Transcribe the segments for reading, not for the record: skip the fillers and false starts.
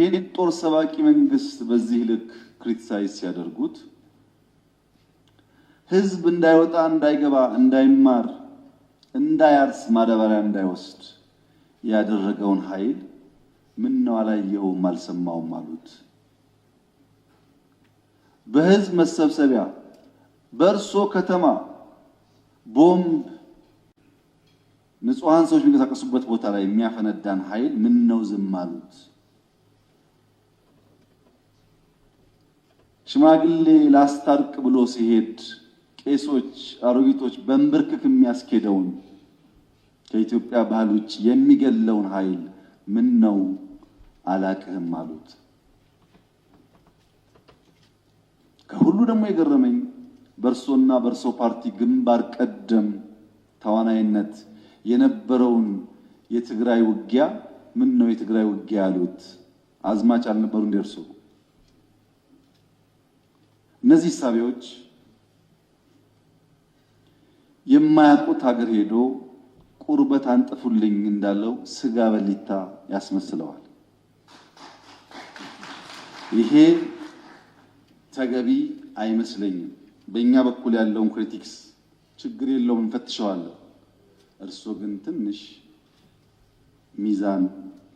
ይሄን ጦር ሰባቂ መንግስት በዚህ ልክ criticize ሲያደርጉት ህዝብ እንዳይወጣ፣ እንዳይገባ፣ እንዳይማር፣ እንዳያርስ፣ ማዳበሪያ እንዳይወስድ ያደረገውን ኃይል ምን ነው አላየውም አልሰማውም አሉት። በህዝብ መሰብሰቢያ በእርሶ ከተማ ቦምብ ንጹሐን ሰዎች የሚንቀሳቀሱበት ቦታ ላይ የሚያፈነዳን ኃይል ምን ነው ዝም አሉት? ሽማግሌ ላስታርቅ ብሎ ሲሄድ ቄሶች፣ አሮጊቶች በእንብርክክ የሚያስኬደውን ከኢትዮጵያ ባህል ውጭ የሚገለውን ኃይል ምን ነው አላቅህም አሉት? ከሁሉ ደግሞ የገረመኝ በእርሶና በእርሶ ፓርቲ ግንባር ቀደም ተዋናይነት የነበረውን የትግራይ ውጊያ ምን ነው የትግራይ ውጊያ ያሉት? አዝማች አልነበሩ እንደ እርሶ? እነዚህ ሳቢዎች የማያውቁት ሀገር ሄዶ ቁርበት አንጥፉልኝ እንዳለው ስጋ በሊታ ያስመስለዋል። ይሄ ተገቢ አይመስለኝም። በእኛ በኩል ያለውን critics ችግር የለውም እንፈትሸዋለን። እርሶ ግን ትንሽ ሚዛን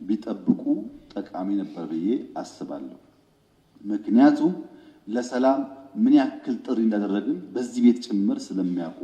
ቢጠብቁ ጠቃሚ ነበር ብዬ አስባለሁ። ምክንያቱም ለሰላም ምን ያክል ጥሪ እንዳደረግን በዚህ ቤት ጭምር ስለሚያውቁ።